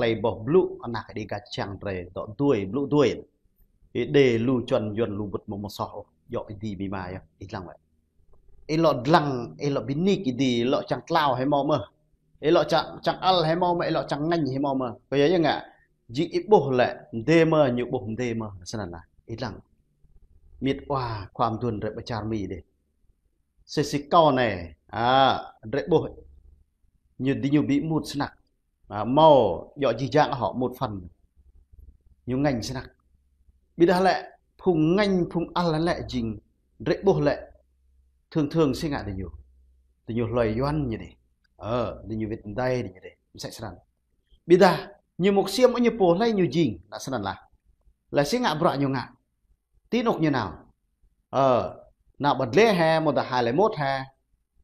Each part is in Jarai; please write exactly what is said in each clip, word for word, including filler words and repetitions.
Ơi boh blŭ, ană kơ Ơi Đêga čang drơi, dŏ dui, blŭ dui. Ih đe lu čuăn Yuăn lu bŭt mơ̆ mơ̆ soh ôh, djŏ ih di mĭ ma yơh, ih lăng wơ̆t. Ih lŏ dlăng, ih lŏ bi nik ih di, ih lŏ čang tlao hĭ mâo mơ̆. Ih lŏ čang, čang ăl hĭ mâo mơ̆, ih lŏ čang ngăn hĭ mâo mơ̆. Kơ yua yơh ngă, jing ih ƀuh lĕ, mdê mơ̆, ñu ƀuh mdê mơ̆, snăn lah, ih lăng. Mĭt wa, khua mduôn drơi ƀu čar Mi dih. Sĭt sĭt kâo anai, a, drơi ƀuh ñu, diñu ƀu mŭt snăk. A, mâo, djŏ jih jang hŏ mŭt phần. Ñu ngăn snăk. Ƀiădah lĕ, phung ngăn, phung ăl lĕ jing, drơi ƀuh lĕ, thường thường si ngă diñu. Diñu hlơi Yuăn ñu dih. Ơ, diñu wĭt mdai diñu dih. Msĕ snăn. Ƀiădah, ñu mŭk siam ñu pô hlơi ñu jing, ană snăn lah. Lĕ si ngă bruă ñu ngă. Ti anôk ñu nao. Ơ, nao ƀơi dlê hă, mơ̆ dah hai lẻ một hă,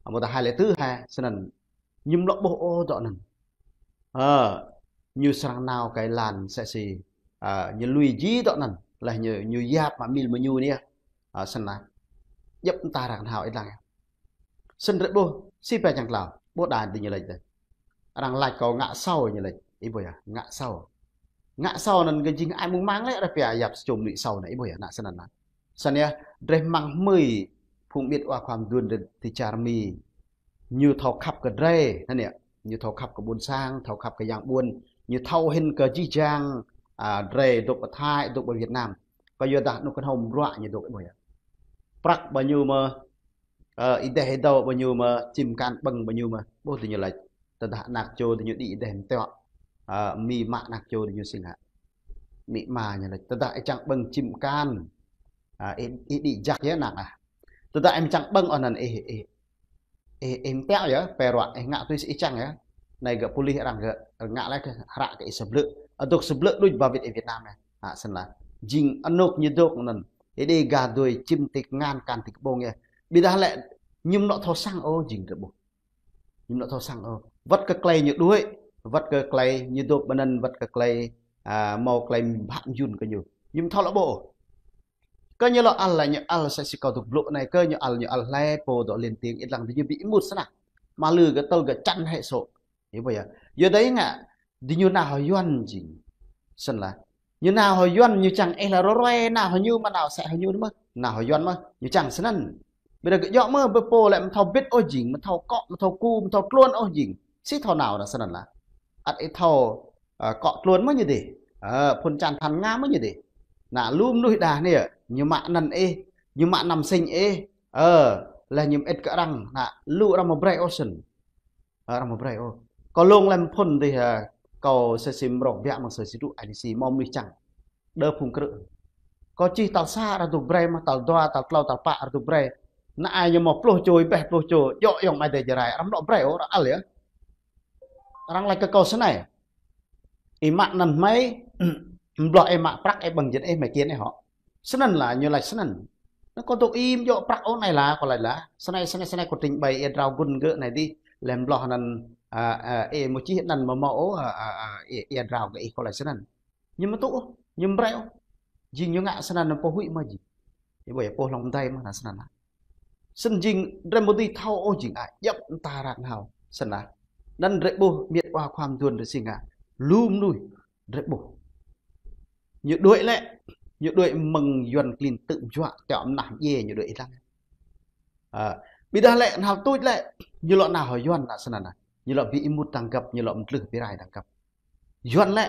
mơ̆ dah hai lẻ tư hă, snăn. Ñu mlŏ ƀuh ôh dŏ anăn. Ơ, ñu srăng nao kơ lăn sĕ si, a, ñu lui jih dŏ anăn. Lĕ ñu, ñu yap mă mil mơñu anai. A, snăn lah. Djŏp mta arăng nao ih lăng. Snăn drơi ƀuh, si pia čang tlao, ƀuh đa diñu laĭ dih. Arăng laĭ kâo ngă sâu ñu laĭ, ih ƀuh yơh, ngă sâu. Ngă sâu anăn kơ jing ai mơ̆ng mang lĕ, arăng pia yap sa čô mnuih sâu anai, ih ƀuh yơh, ană snăn lah. Snăn yơh, drơi mơ̆ng hmưi, phung mĭt wa khua mduôn drơi ti čar Mi. Ñu thâo khăp kơ drơi, anăn yơh, ñu thâo khăp kơ ƀuôn sang, thâo khăp kơ yang ƀuôn, ñu thâo hĭn kơ jih jang, a, drơi dôk ƀơi Thái, dôk ƀơi Việt Nam. Kơ yua dah anôk kơnhâo mrua ñu dôk, ih ƀuh yơh. Prăk ƀơi ñu mơ̆, ơ, ih deh ih dâo ƀơi ñu mơ̆, čim kan ƀơ̆ng ƀơi ñu mơ̆. Ƀuh diñu laĭ. Tơdah ană čô diñu đĭ ih deh mtŏ. Ơ, mĭ mă ană čô diñu si ngă. Mĭ ma ñu laĭ. Tơdah ih čang ƀơ̆ng čim kan. A, ih, ih đĭ jak yơh ană ah. Tơdah ih čang ƀơ̆ng ôh anăn ih, ih, ih, ih mtŏ yơh, pơruă ih ngă tui si ih čang yơh. Anai gơ̆ pôlis arăng gơ̆, ngă lĕ kơ hră kơ ih sa blư̆. Adôk sa blư̆ đuč ba wĭt ih Việt Nam yơh. A, snăn lah. Jing anôk ñu dôk anăn. Ih đĭ gah dui čim ti kngan kan ti kƀông yơh. Ƀiădah lĕ ñu mlŏ thâo săng ôh jing drơi ƀuh. Ñu mlŏ thâo săng ôh. Wơ̆t kơ klei ñu đuaĭ, wơ̆t kơ klei ñu dôk ƀơi anăn, wơ̆t kơ klei, a, mâo klei bhă mjun kơ ñu. Ñu mthâo lŏ ƀuh ôh. Kơ ñu lŏ ăl lĕ ñu ăl sĕ si kâo dôk blŭ anai, kơ ñu ăl, ñu ăl hlơi pô dŏ lên tiếng ih lăng diñu ƀu mŭt snăk. Mă lư gơ̆ tơl gơ̆ čăn hĕ sô. Ih ƀuh yơh. Yua dah ngă, diñu nao hŏ Yuăn jing. Snăn lah. Ñu nao hŏ Yuăn ñu čang ih lah rơruai nao hŏ ñu mơ̆ nao sĕ hŏ ñu mơ̆. Nao hŏ Yuăn mơ̆, ñu čang snăn. Ƀiădah gơ̆ djŏ mơ̆, ƀơi pô lĕ mthâo bĭt ôh jing, mthâo kŏ, mthâo ku, mthâo tluôn ôh jing. Si thâo nao dah snăn lah. Ăt ih thâo, ơ, kŏ tluôn mơ̆ ñu dih. Ơ, phŭn čan than ngă mơ̆ ñu dih. Ană lu mnuih đah anai, ñu mă anăn ih, ñu mă năm sinh ih. Ơ, lĕ ñu mơĭt kơ arăng, ană lu arăng mă brơi ôh snăn. Ơ, arăng mă brơi ôh. Kâo lông lăm phŭn dih, ơ, kâo sĕ si mrŏk biă mơ̆ng sĕ si tŭ ai di si mâo mnuih čang. Đơ phung krư̆. Kâo čih tal sa arăng dôk brơi mơ̆, tal dua, tal tlâo, tal pă arăng dôk brơi. Ană ai ñu mâo pluh čô, ih ƀuh pluh čô, djŏ ayŏng amai adơi Jarai, arăng mlŏ brơi ôh, arăng ăl yơh. Arăng laĭ kơ kâo snei. Ih mă anăn hmei, mbloh ih mă prăk ih ƀơ̆ng jăn ih hmei kian ih hŏ. Snăn lah ñu laĭ snăn. Anăn kâo dôk im djŏ prăk ôh anai lah, kâo laĭ lah. Snei, snei, snei kâo trình bày ia drao gun gơ̆ anai dih. Leh mbloh anăn, a, a, ih mơ̆ čih anăn mơ̆ mâo ôh, a, a, a, ia, ia drao kơ ih kâo laĭ snăn. Ñu mơ̆ tŭ ôh, ñu mă brơi ôh. Jing ñu ngă snăn anăn pô huĭ mơ̆ jing. Ih ƀuh yơh pô hlŏng mdai mơ̆ anăn snăn lah. Snăn jing drơi mơ̆ dưi thâo ôh jing ai. Djŏp mta arăng nao. Snăn lah. Anăn drơi ƀuh mĭt wa khua mduôn drơi si ngă. Lu mnuih. Drơi ƀuh. Ñu đuaĭ lĕ, ñu đuaĭ mơ̆ng Yuăn klin tơ̆ mjuă, tiŏ mnah mdjiê ñu đuaĭ ih lăng. A, ƀiădah lĕ, nao tuč lĕ, ñu lŏ nao hŏ Yuăn anăn snăn lah. Ñu lŏ bi ih mŭt dăng găp, ñu lŏ mtlưh bi rai dăng găp. Yuăn lĕ,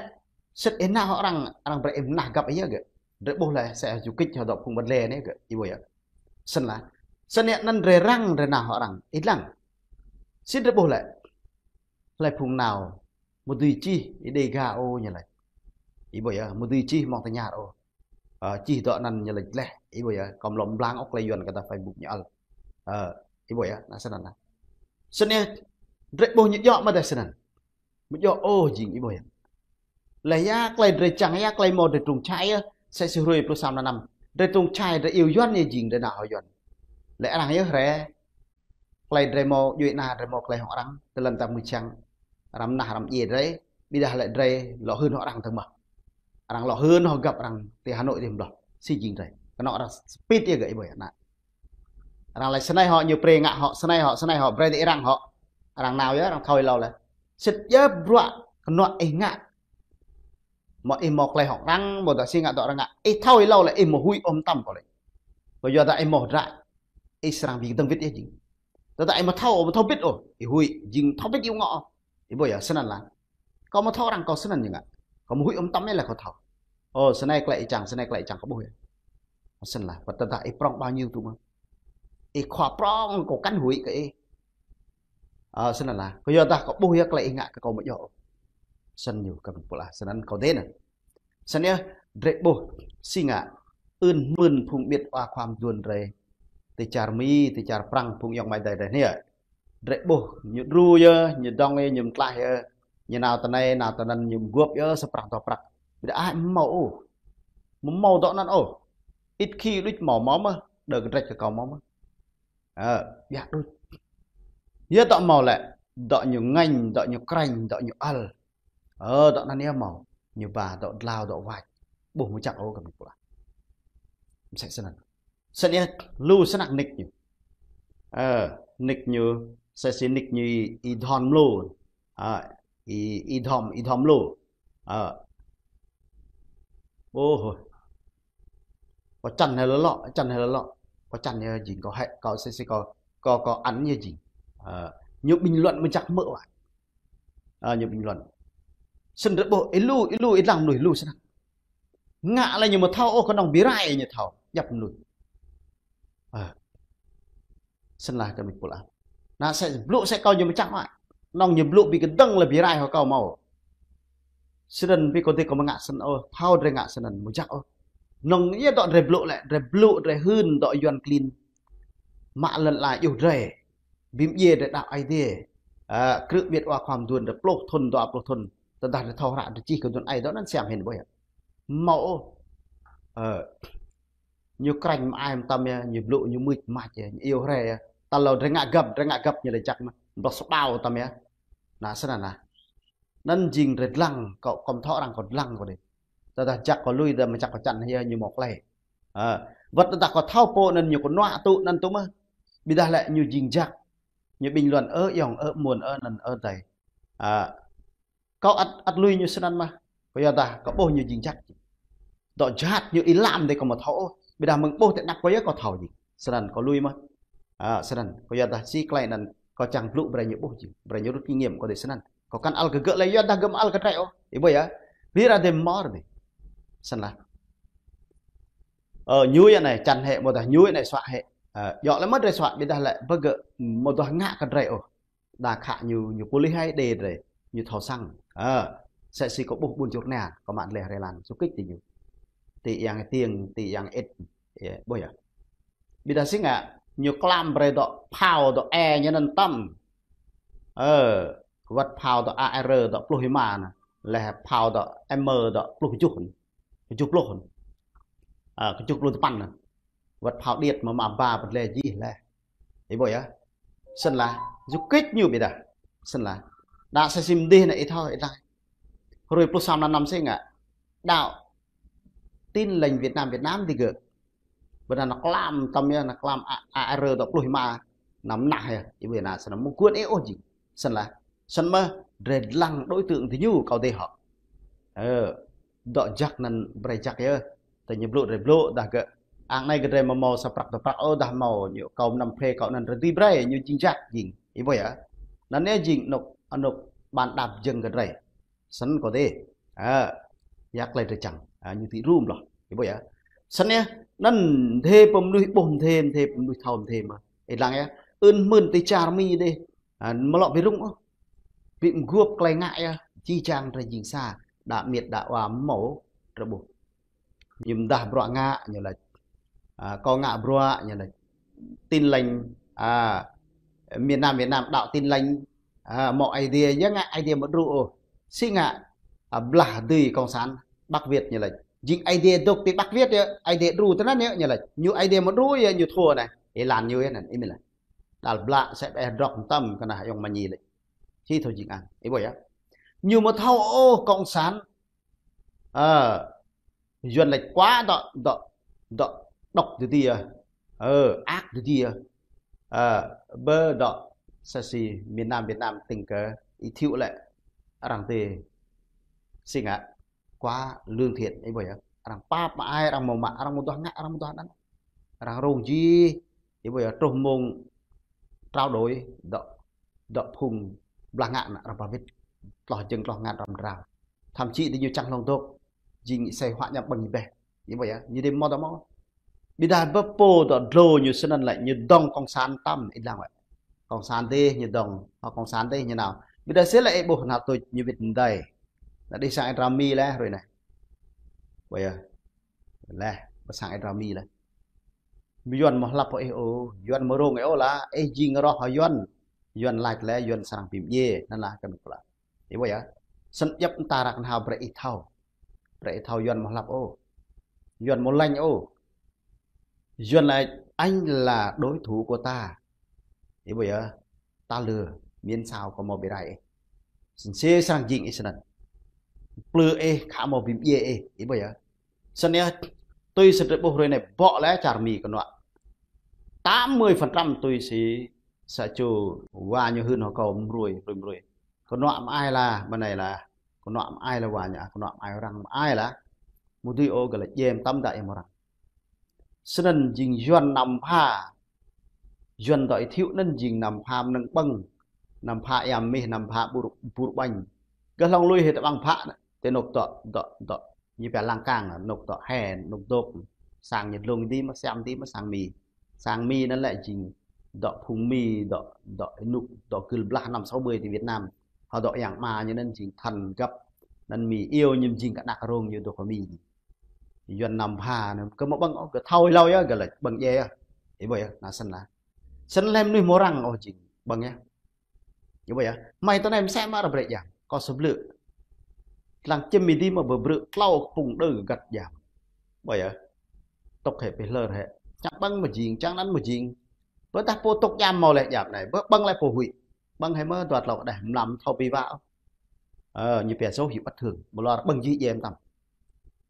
sĭt ih nao hŏ arăng, arăng brơi ih mnah găp ih yơh gơ̆. Drơi ƀuh lĕ, sĕ hŏ du kĭč hŏ dŏ phung ƀơi dlê anai gơ̆, ih ƀuh yơh. Snăn lah. Snăn anăn drơi răng, drơi nao hŏ arăng, ih lăng. Sĭt drơi ƀuh lĕ. Hlơi phung nao, mơ̆ dưi čih, ih đe ga ôh ñu laĭ. Ih ƀuh yơh, mơ̆ dưi čih mơ̆ng tơña ôh. Ơ, čih dŏ anăn ñu laĭ leh, ih ƀuh yơh, kâo mlŏm mblang ôh klei Yuăn kơ ta Facebook ñu ăl. Ơ, ih ƀuh yơh, anăn snăn lah. Snăn, drơi ƀuh ñu djŏ mơ̆ dah snăn. Mơ̆ djŏ ôh jing ih ƀuh yơh. Leh ya klei drơi čang ya klei mâo drơi trông čhai yơh, sĕ si hruê pluh sa mlan năm. Drơi trông čhai drơi iâu Yuăn yơh jing drơi nao hŏ Yuăn. Leh arăng yơh hrĕ. Klei drơi mâo djuai ana drơi mâo klei hŏng arăng, tơlơi ta mui čang. Arăng mnah arăng mdjiê drơi, ƀiădah lĕ drơi lŏ hưn hŏng arăng tơ̆ng mơ̆. Arăng lŏ hưn hŏng găp arăng ti Hà Nội dih mbloh. Si jing drơi. Kơnŏ arăng spit yơh gơ̆ ih ƀuh yơh anăn. Arăng laĭ snei hŏ, ñu brơi ngă hŏ, snei hŏ, snei hŏ, brơi ti arăng hŏ. Arăng nao yơh, arăng thâo ih lâo leh. Sĭt yơh bruă kơnŏ ih ngă. Mă ih hmâo klei hŏk arăng, mơ̆ dah si ngă dŏ arăng ngă. Ih thâo ih hlâo lĕ ih hmâo huĭ ôh mơtam kâo lĕ. Kơ yua dah ih hmâo hơdră, ih srăng ƀing dơ̆ng wĭt yơh jing. Tơdah ih hmâo thâo, hmâo thâo bĭt ôh, ih huĭ, jing thâo bĭt ih ngŏ ôh. Ih ƀuh yơh, snăn lah. Kâo hmâo thâo arăng kâo snăn ñu ngă. Kâo hmâo huĭ ôh mơtam lĕ kâo thâo. Ơ, snei klei ih čang, snei klei ih čang kâo ƀuh yơh. Snăn lah, tơdah ih prŏng bao nhiêu tŭ mơ̆. Ih khua prŏng kâo kăn huĭ kơ ih. Ơ, snăn lah. Kơ yua dah kâo ƀuh yơh klei ih ngă kơ kâo mơ̆ yơh. Snăn ñu kơ ƀing pô lah. Snăn kâo dê năn. Snăn yơh, drei ƀuh, si ngă, ưn hmư̆ phung ƀiăt wa khua mduôn drei. Ti čar Mi, ti čar Prăng, phung ayŏng amai adei drei anei. Drei ƀuh, ñu đru yơh, ñu dŏng yơh, ñu mtlaih yơh. Ñu nao tơ anei, nao tơ anăn, ñu mguôp yơh, sa prăk dua prăk. Ƀiădah ai hmâo ôh. Hmâo dŏ anăn ôh. Ih khi đuč hmâo hmâo mơ̆, đơ kơ drei kơ kâo hmâo mơ̆. Ơ, ƀiă đuč. Yơh dŏ hmâo lĕ, dŏ ñu ngêñ, dŏ ñu krêñ, dŏ ñu ăl. Ơ, dŏ anăn yơh hmâo. Ñu ba dŏ dlao, dŏ wač. Ƀuh mơ̆ čăk ôh kơ ƀing pô lah. Msĕ snăn. Snăn yơh, lu snăk nik ñu. Ơ, nik ñu, sĕ si nik ñu ih, ih dhon mlô. Ơ, ih, ih dhon, ih dhon mlô. Ơ. Ôh, kâo čăn hĕ lơ lŏ, čăn hĕ lơ lŏ. Kâo čăn yơh jing, kâo hĕ, kâo sĕ si kâo, kâo, kâo ăn yơh jing. Ơ, ñu bình luận mơ̆ čăk mơ̆ wa. Ơ, ñu bình luận. Snăn drei ƀuh, ih lu, ih lu, ih dlăng mnuih lu snăk. Ngă lĕ ñu hmâo thâo ôh, kơnơ̆ng bi rai ñu thâo, djăp mnuih. Ơ. Snăn lah kơ ƀing pô lah. Nă sĕ blŭ sĕ kâo ñu mơčăng mă. Nŏng ñu blŭ bi kơdơ̆ng lĕ bi rai hŏ kâo hmâo. Snăn bi kâo dê kâo mơ̆ ngă snăn ôh, thâo drei ngă snăn mơ̆ jăk ôh. Nŏng yơh dŏ drei blŭ lĕ, drei blŭ drei hưn dŏ Yuăn klin. Mă lŏn ala yua drei. Bi mdjiê drei đaŏ Aê Diê. Ơ, krư̆ ƀiăt wa khua mduôn drei pluh thŭn, dua pluh thŭn. Tơdah drei thâo hră drei čih kơ mduôn ai dŏ anăn siam hĭn ƀuh yơh. Hmâo ôh. Ơ. Ñu krêñ mơai mơtam yơh, ñu blŭ ñu mưč mač yơh, ñu iâu hre yơh. Tal hlâo drei ngă găp, drei ngă găp ñu lĕ jăk mơh. Blŏh sơƀao mơtam yơh. Nă snăn nă. Anăn jing drei dlăng, kâo kŏm thâo arăng kâo dlăng kâo dih. Tơdah jăk kâo lui dah mơčăk kâo čăn yơh ñu hmâo klei. Ơ, wăt tơdah kâo thâo pô anăn ñu kơnuă tŭ anăn tŭ mơh. Ƀiădah lĕ ñu jing jăk. Ñu bình luận ơ ayŏng, ơ mơnuih, ơ anăn, ơ adei. Ơ, Kâo ăt, ăt lui ñu snăn mơh. Kơ yua dah kâo ƀuh ñu jing jăk. Dŏ jhat ñu ih lăm dih kâo mơ̆ thâo ôh. Ƀiădah mơ̆ng ƀuh ti anăp kâo yơh kâo thâo jing. Snăn kâo lui mơh. Ơ, snăn. Kơ yua dah si klei anăn kâo čang blŭ brei ñu ƀuh jing. Brei ñu rút kinh nghiệm kâo dih snăn. Kâo kăn ăl kơ gơ̆ lĕ yua dah gơ̆ mơ̆ ăl kơ drei ôh. Ih ƀuh yơh. Bi ra dih mơr dih. Snăn lah. Ơ, ñu yơh anei, čăn hĕ mơ̆ dah ñu yơh anei suă hĕ. Ơ, djŏ lĕ mơ̆ drei suă ƀiădah lĕ bơ gơ̆ mơ̆ dah ngă kơ drei ôh. Đa khă ñu, ñu pô lih hai đê drei, ñu thâo săng. Ơ, sĕ si kâo ƀuh ƀuôn Čư̆ Rơnia, kâo mă lĕ rơlan, su kĭč ti ñu. Ti yang tiêng, ti yang ĭt, ƀuh yơh. Ƀiădah si ngă, ñu klam brei dŏ phao dŏ e ñu anăn tăm. Ơ, wăt phao dŏ A R dŏ pluh êma nă, leh phao dŏ M dŏ pluh kjuh. Kjuh pluh. Ơ, kjuh pluh tơpăn nă. Wăt phao điêt mơ̆ mă ba pơdle jih leh. Ih ƀuh yơh. Snăn lah. Yua kơ ñu ƀiădah. Snăn lah. Đa sĕ si mdih nă ih thâo ih dlăng. Hruê pluh sa mlan năm si ngă. Đaŏ Tin Lành Việt Nam, Việt Nam dih gơ̆. Ƀiădah nă klam tăm yơh, nă klam A-, A R dŏ pluh êma. Nă mơnah yơh. Ih ƀuh nă snăn mơguôn ih ôh jing. Snăn lah. Snăn mơh drei dlăng đối tượng ti ñu kâo dê hŏ. Ơ. Dŏ jăk anăn brei jăk yơh. Tơ ñu blŭ drei blŭ dah gơ̆. Ang anei gơ̆ drei mơ̆ hmâo sa prăk dua prăk ôh dah hmâo ñu kâo mnăm phê kâo anăn drei dưi brei ñu jing jăk jing. Ih ƀuh yơh. Anăn yơh jing anôk, anôk ban đap jơ̆ng kơ drei. Snăn kâo dê. Ơ. Yua klei drei čang. Ơ, ñu ti rum lah. Ih ƀuh yơh. Snăn yơh. Anăn mdê pơ mnuih ƀuh mdê, mdê pơ mnuih thâo mdê mơh. Ih dlăng yơh. Ưn hmư̆ ti čar Mi dih. Ơ, mlŏ bi rŭng ôh. Bi mguôp klei ngă yơh, či čang drei jing sa, đa miêt đa wa mâo, drei ƀuh. Ñu mdah bruă ngă, ñu lač. Ơ, kâo ngă bruă, ñu lač. Tin Lành, ơ, miền Nam, Việt Nam đaŏ Tin Lành, ơ, mâo Aê Diê, yơh ngă Aê Diê mơ̆ đru ôh. Si ngă, ơ, blah dưi Cộng sản, Bắc Việt ñu lač. Jing Aê Diê dôk ti Bắc Việt yơh, Aê Diê đru tơ anăn yơh, ñu lač. Ñu Aê Diê mơ̆ đru yơh, ñu thua anei. Ih lăn ñu yơh anăn, ih mĭn lah. Đal blă sĕ ƀĕ drŏk mơtam kơ nah ayŏng Mani lĕ. Či thâo jing ang. Ih ƀuh yơh. Ñu mơ̆ thâo ôh cộng sản. Ơ. Yuăn lač quá dŏ, dŏ, dŏ độc tơ dih yơh. Ơ, ác tơ dih yơh. Ơ, bơ dŏ sĕ si miền Nam Việt Nam tĭng kơ ih thiu lĕ arăng tê si ngă. Khua lương thiện, ih ƀuh yơh. Arăng pap mă ai, arăng mơ̆ mă, arăng mơ̆ duah ngă, arăng mơ̆ duah anăn. Arăng rông jih, ih ƀuh yơh, truh mông trao đổi, dŏ, dŏ phung blah ngă anăn arăng pah wĭt, tloh jơ̆ng tloh ngăn arăng mơdrao. Thậm chí diñu čang hlŏng dŏ, jing ih sai hua ñăm ƀơ̆ng ih ƀĕ. Ih ƀuh yơh, ñu đĭ mơ̆ dŏ mơ̆. Ƀiădah bơ pô dŏ dlô ñu snăn lĕ ñu dŏng cộng sản tăm ih lăng wĕ. Cộng sản dih ñu dŏng, hŏ cộng sản dih ñu nao. Ƀiădah sĭt lĕ ih ƀuh nao tuč ñu wĭt mdei. Nao đih sang ih drao Mi lĕ hrơi anai. Ƀuh yơh. Lĕ, ƀơ sang ih drao Mi lĕ. Yuăn mơ̆ hlăp hŏ ih ôh, Yuăn mơ̆ rông ih ôh lah, ih jing roh hŏ Yuăn. Yuăn lač lĕ, Yuăn srăng bi mdjiê, anăn lah kơnuk lah. Ih ƀuh yơh. Snăn djăp mta ră knhâo brei ih thâo. Brei ih thâo Yuăn mơ̆ hlăp ôh. Yuăn mơ̆ lañ ôh. Yuăn lač anh là đối thủ của ta. Ih ƀuh yơh. Ta lơ, miễn sao kâo mơ̆ bi rai ih. Snăn sĭt srăng jing ih snăn. Plư ih, khă mơ̆ bi mdjiê ih. Ih ƀuh yơh. Snăn yơh, tui si drei ƀuh hrơi anai ƀô̆ lĕ čar Mi kơnuă. Tám mươi phần trăm tui si sa čô wa ñu hưn hŏ kâo mrui, mrui, mrui. Kơnuă mă ai lah, mơ̆ng anai lah. Kơnuă mă ai lah wa ñu, kơnuă mă ai arăng mă ai lah. Mơ̆ dưi ôh gơ̆ lĕ djem tăm dă ih mơ̆ arăng. Snăn jing Yuăn năm pha. Yuăn dŏ ih thiu anăn jing năm pha mnơ̆ng ƀơ̆ng. Năm pha iam mih, năm pha bur, bur ƀañ. Gơ̆ hlŏng lui hĭ tơ ƀăng pha anăn. Tơ anôk dŏ, dŏ, dŏ. Ñu pia lăng kang, anôk dŏ he, anôk dôk. Sang ñu dlông dih mơ̆, siam dih mơ̆, sang Mi. Sang Mi anăn lĕ jing dŏ phung Mi, dŏ, dŏ ênuk, dŏ gưl blah năm sáu mươi ti Việt Nam. Hŏ dŏ yang ama ñu anăn jing thân găp. Anăn Mi iêu ñu jing kơ anak rông ñu dôk hŏ Mi. Yuăn năm pha anăn, kơ mơ̆ ƀơ̆ng ôh, kơ thâo hlâo yơh, gơ̆ lač ƀơ̆ng djai yơh. Ih ƀuh yơh, nao snăn lah. Snăn lĕ mnuih mơ̆ răng ôh jing ƀơ̆ng yơh. Ih ƀuh yơh, hmei tơ anai msĕ mă arăng brei djam, kâo sa blư̆. Lăng čem ih dih mơ̆ bơ brư̆ tlâo kơ pŭng đơ găt djam. Ƀuh yơh, tŏk hĕ pih lơr hĕ. Čang ƀơ̆ng mơ̆ jing, čang anăn mơ̆ jing. Ƀiădah pô tŏk djam mâo leh djam anai, ƀơ ƀơ̆ng leh pô huĭ. Ƀơ̆ng hĕ mơ̆ dua tlâo kơ đeh mlam thâo bi wă. Ơ, ñu pia dấu hiệu bất thường. Mơ̆ lŏ ƀơ̆ng jih djem tăm.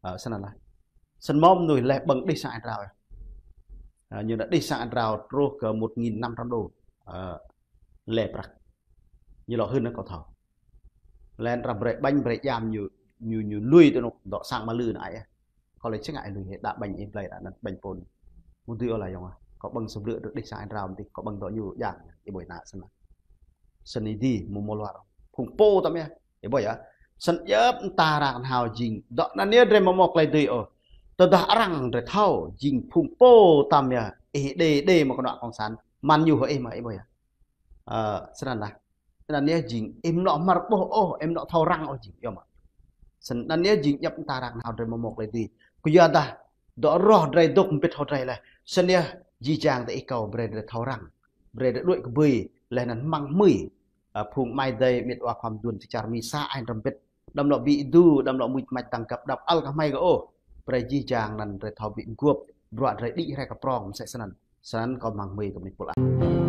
Ơ, snăn lah. Snăn mơ̆ mnuih leh ƀơ̆ng đih sang ih drao. Ơ, ñu nao đih sang ih drao truh kơ một nghìn năm trăm đô. Ơ, leh prăk. Ñu lŏ hưn anăn kâo thâo. Leh arăng brei ƀañ brei djam ñu, ñu, ñu lui tơ anôk dŏ sang mă lư anăn ai. Kâo lĕ či ngă ih lui hĕ, đa ƀañ ih blei đa anăn ƀañ pôn. Mơ̆ dưi ôh lah yŏng ah. Kâo ƀơ̆ng sa blư̆ truh đih sang ih drao mơ̆ dih, kâo ƀơ̆ng dŏ ñu djam. Ih ƀuh anăn snăn. Snăn ih dih mơ̆ mơ̆ luar. Phung pô tăm yơh. Ih ƀuh yơh. Snăn djăp mta ră knhâo jing. Dŏ anăn yơh drei mơ̆ mâo klei dưi ôh. Tơdah arăng drei thâo jing phung pô tăm yơh. Ih đe đe mơ̆ kơnuă cộng sản. Mơ̆n ñu hŏ ih mơ̆, ih ƀuh yơh. Ơ, snăn lah. Snăn yơh jing, ih mlŏ hmar ƀuh ôh, ih mlŏ thâo răng ôh jing, yơh mă. Snăn yơh jing djăp mta ră knhâo drei mơ̆ mâo klei dưi. Kyuadah, dŏ roh drei dôk mbĭt hŏ drei leh. Snăn yơh, jih jang tơ ih kâo brei drei thâo răng. Brei drei đuaĭ kơ ƀơi, leh anăn hmăng hmưi. Ơ, phung amai adei, mĭt wa khua mduôn ti čar Mi sa ai drăm mbĭt. Đăm lŏ bi êdu, đăm lŏ mưč mač tăng găp đăp ăl kơ hmei kơ ôh. Brei jih jang anăn drei thâo bi mguôp, bruă drei đĭ rai kơ prŏng msĕ snăn. Snăn kâo hmăng hmưi kơ mĭt pul ah.